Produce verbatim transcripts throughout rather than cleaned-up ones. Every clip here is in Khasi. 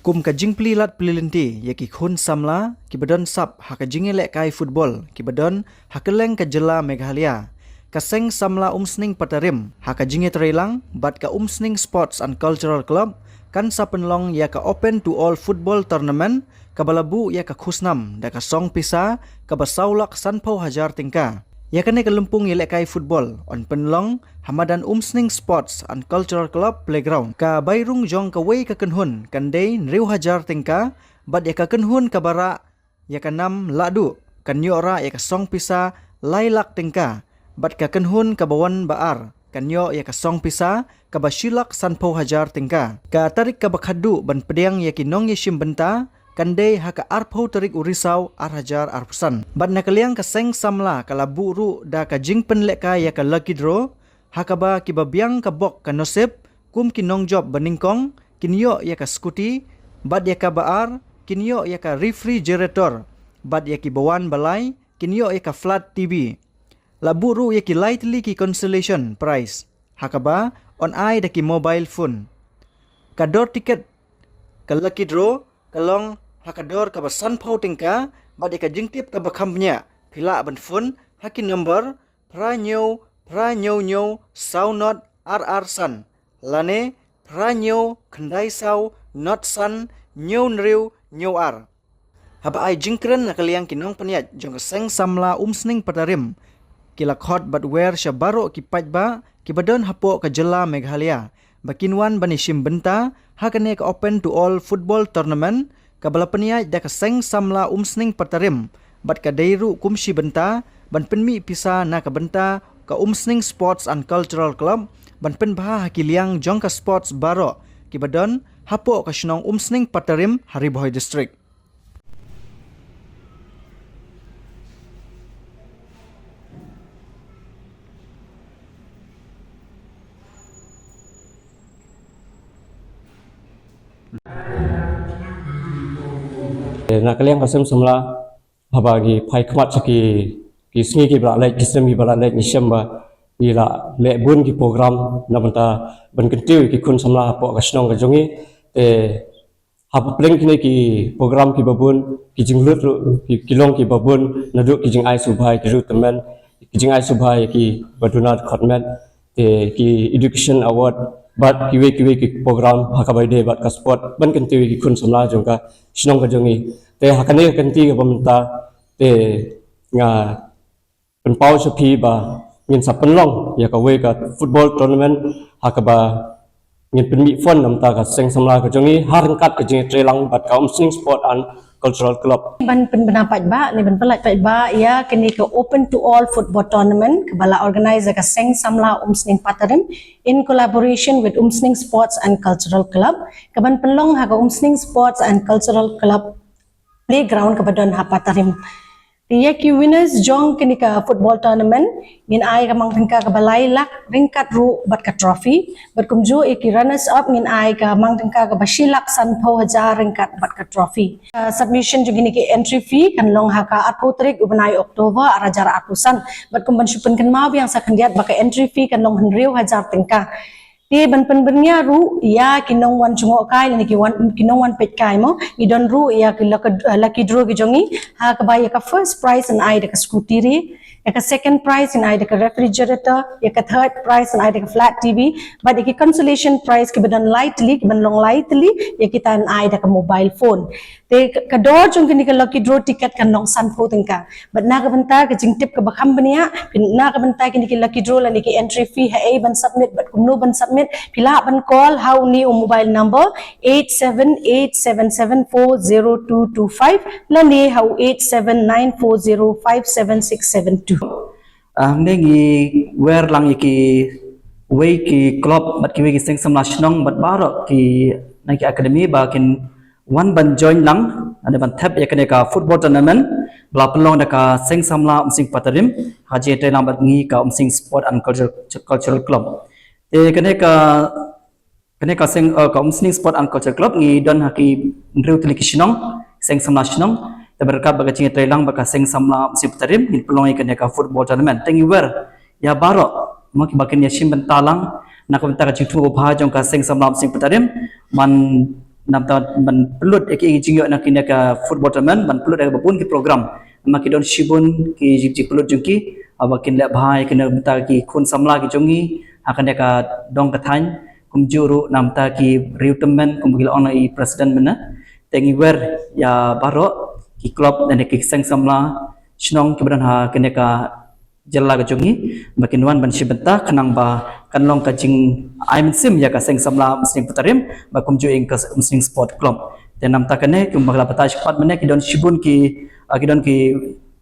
Kum ka jingplie lad plie lynti ïa ki khun samla kiba don sap ha ka jingïalehkai football kiba don ha kylleng ka jylla Meghalaya, ka Seng Samla Umsning Patarim ha ka jingïatreilang bad ka Umsning Sports and Cultural Club kan sa pynlong ïa ka Open to All Football Tournament kaba la buh ïa ka khusnam da ka song pisa kaba saw lak sanphew hajar tyngka. Ïa kane ka lympung ïalehkai football yn pynlong ha madan Umsning Sports and Cultural Club Playground. Ka bai rung jong kawei ka kynhun kan dei hynriew hajar tyngka, bad ïa ka kynhun kaba rah ïa ka nam lahduh kan ïoh rah ïa ka song pisa lai lak tyngka, bad ka kynhun kaba wan ba ar kan ïoh ïa ka song pisa kaba shi lak sanphew hajar tyngka. Ka tarik kaba khatduh ban pdiang ïa ki nongïashim bynta kan dei ha ka arphew tarik u Risaw ar hajar arphew san. Bad na ka liang ka Seng Samla ka la buh ruh da ka jingpynlehkai ïa ka lucky draw, ha kaba kiba biang ka bok ka nosip, kum ki nongjop ba nyngkong, kin ïoh ïa ka scooty, bad ïa kaba ar, kin ïoh ïa ka refrigerator, bad ïa kiba wan ba lai, kin ïoh ïa ka flat T V. La buh ruh ïa ki lai tylli ki consolation prize, ha kaba yn ai da ki mobile phone. Ka dor tiket ka lucky draw ka long ha ka dor kaba sanphew tyngka, bad ïa ka jingtip kaba kham bniah phi lah ban phone ha ki number phra hynñiew phra hynñiew hynñiew saw not ar ar san, lane phra hynñiew khyndai saw not san hynñiew hynriew hynñiew ar. Haba ai jingkren na ka liang ki nongpynïaid jong ka Seng Samla Umsning Patarim, ki la khot bad wer sha baroh ki paidbah kiba don hapoh ka jylla Meghalaya ba kin wan ban ïashim bynta ha kane ka Open to All Football Tournament kaba la pynïaid da ka Seng Samla Umsning Patarim, bad ka dei ruh kum shi bynta ban pynmih pisa na ka bynta ka Umsning Sports and Cultural Club ban pynbha ha ki liang jong ka sports baroh kiba don hapoh ka shnong Umsning Patarim ha Ri Bhoi District. Na ka liang ka Seng Samla, haba ngi phai khmat sha ki, ki sngi kiba la leit, ki snem kiba la leit, ngi shem ba ngi la leh bun ki program na bynta ban kyntiew ïa ki khun samla hapoh ka shnong ka jong ngi. Te hapdeng kine ki program kiba bun, ki jinglut ruh ki, ki long kiba bun, naduh ki jingai sngewbha ïa ki riewtymmen, ki jingai sngewbha ïa kiba duna dkhot met, te ki education award, bad kiwei kiwei ki program ha kaba ïadei bad ka sport ban kyntiew ïa ki khun samla jong ka shnong ka jong ngi. Te ha kane ka kynti kaba mynta, te nga pynpaw sha phi ba ngin sa pynlong ïa kawei ka football tournament ha kaba ngin pynmih fund na bynta ka Seng Samla ka jong ngi ha ryngkat ka jingïatreilang bad ka Umsning Sport and Cultural Club. Ban pynbna paidbah ne ban pynlait paidbah ïa kane ka Open to All Football Tournament kaba la organize da ka Seng Samla Umsning Patarim in collaboration with Umsning Sports and Cultural Club, kaban pynlong ha ka Umsning Sports and Cultural Club Playground kaba don ha Patarim. Te ïa ki winners jong kane ka football tournament ngin ai ka mang tyngka kaba lai lak ryngkat ruh bad ka trophy, bad kumjuh ïa ki runners up ngin ai ka mang tyngka kaba shi lak sanphew hajar ryngkat bad ka trophy. Ka submission jong kine ki entry fee kan long ha ka arphew tarik u bnai October ar hajar arphew san, bad kum ban shu pynkynmaw biang sa khyndiat ba ka entry fee kan long hynriew hajar tyngka. Te ban pynbyrngia ruh ïa ki nongwan jngohkai lane ki wan, ki nongwan peitkai mo, ngi don ruh ïa ki lucky, eh, lucky draw ki jong ngi, ha kaba ïa ka first prize yn ai da ka scooty ri, ïa ka second prize yn ai da ka refrigerator, ïa ka third prize yn ai da ka flat T V, bad ïa ki consolation prize kiba don lai tylli, kiban long lai tylli, ïa kita yn ai da ka mobile phone. Te ka, ka dor jong kine ki lucky draw ticket kan long sanphew tyngka. Bad na ka bynta ka jingtip kaba kham bniah, na ka bynta kine ki lucky draw lane ki entry fee, haei ban submit bad kumno ban submit, phi lah ban call ha une u mobile number eight seven eight seven seven four zero two two five lane ha u eight seven nine four zero five seven six seven two. Ah, hangne ngi wer lang ïa kiwei ki club bad kiwei ki seng samla shnong bad baroh ki, na ki academy ba kin wan ban join lang, lane ban thep ïa kane ka football tournament ba la pynlong da ka Seng Samla Umsning Patarim ha jingïatreilang bad ngi ka Umsning Sport and Culture, Cultural Club. Te kane ka, kane ka seng, eh, ka Umsning Sport and Cultural Club ngi don ha ki hynriew tylli ki shnong, seng samla shnong. Te bad ryngkat bad ka jingïatreilang bad ka Seng Samla Umsning Patarim ngin pynlong ïa kane ka football tournament. Te ngi wer ïa baroh, mo, kiba kin ïashim bynta lang na ka bynta ka jingthmu babha jong ka Seng Samla Umsning Patarim ban namta ban pynlut ïa ki jingïoh na kine ka football tournament, ban pynlut ïa ka ba bun ki program. Namar ki don shibun ki jing, jingpynlut jong ki, haba kin leh bha ïa kine mynta ki khun samla ki jong ngi ha kane ka dong ka thaiñ, kumjuh ruh namta ki riew tymmen kumba ki la ong na i president mynne. Te ngi wer ïa baroh ki club ne ki seng samla shnong kiba don ha kane ka jylla ka jong ngi ba kin wan ban shim bynta khnang ba kan long ka jingai mynsiem ïa ka seng samla Umsning Pyntarim ba kumjuh ïa ka Umsning Sport Club. Te namta kane kumba la batai shakhmat mynne ki don shibun ki, ah, ki don ki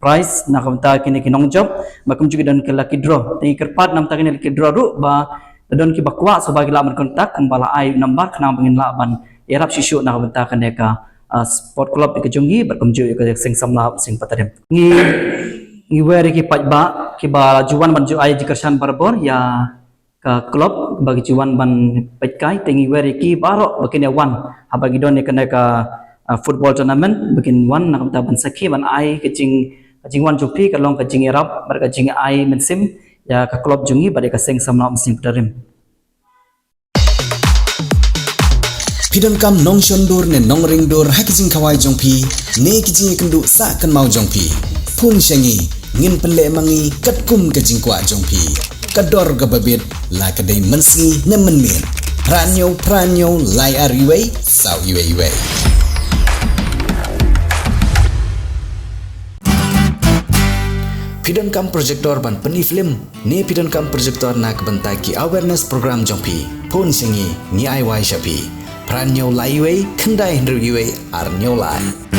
prize na ka bynta kine ki nongjop ba kumjuh ki don ki lucky draw. Te ngi kyrpad namta kine lucky draw ruh ba la don kiba kwah shuh ba ki lah ban contact kumba la ai number khnang ba ngin lah ban ïarap shuh shuh na ka bynta kane ka, ah, sport club ïa ka jong ngi bad kumjuh ïa ka seng samla Umsning Pyntarim. Ngi, ngi wer ïa ki paidbah kiba ju wan ban ju ai jingkyrshan barabor ïa ka club ba ki ju wan ban peit kai, te ngi wer ïa ki baroh ba kin ïa wan haba ngi don ïa kane ka, ah, football tournament ba kin wan na ka bynta ban sakhi ban ai ka jing, ka jingwan jong phi ka long ka jingïarap bad ka jingai mynsiem ïa ka club jong ngi bad ïa ka seng samla Umsning Pyntarim. Phi donkam nongshon dur ne nongring dur ha ki jingkhawai jong phi ne ki jingïakynduh sah kynmaw jong phi. Phone sha ngi, ngin pynleh ma ngi katkum ka jingkwah jong phi. Ka dor kaba bit, la ka dei mynsngi ne mynmiet. Phra hynñiew phra hynñiew lai ar wei saw wei wei. Phi donkam projector ban pyni film ne phi donkam projector na ka bynta ki awareness program jong phi. Phone sha ngi, ngi ai wai sha phi. Phra hynñiew lai wei khyndai hynriew wei ar hynñiew lai.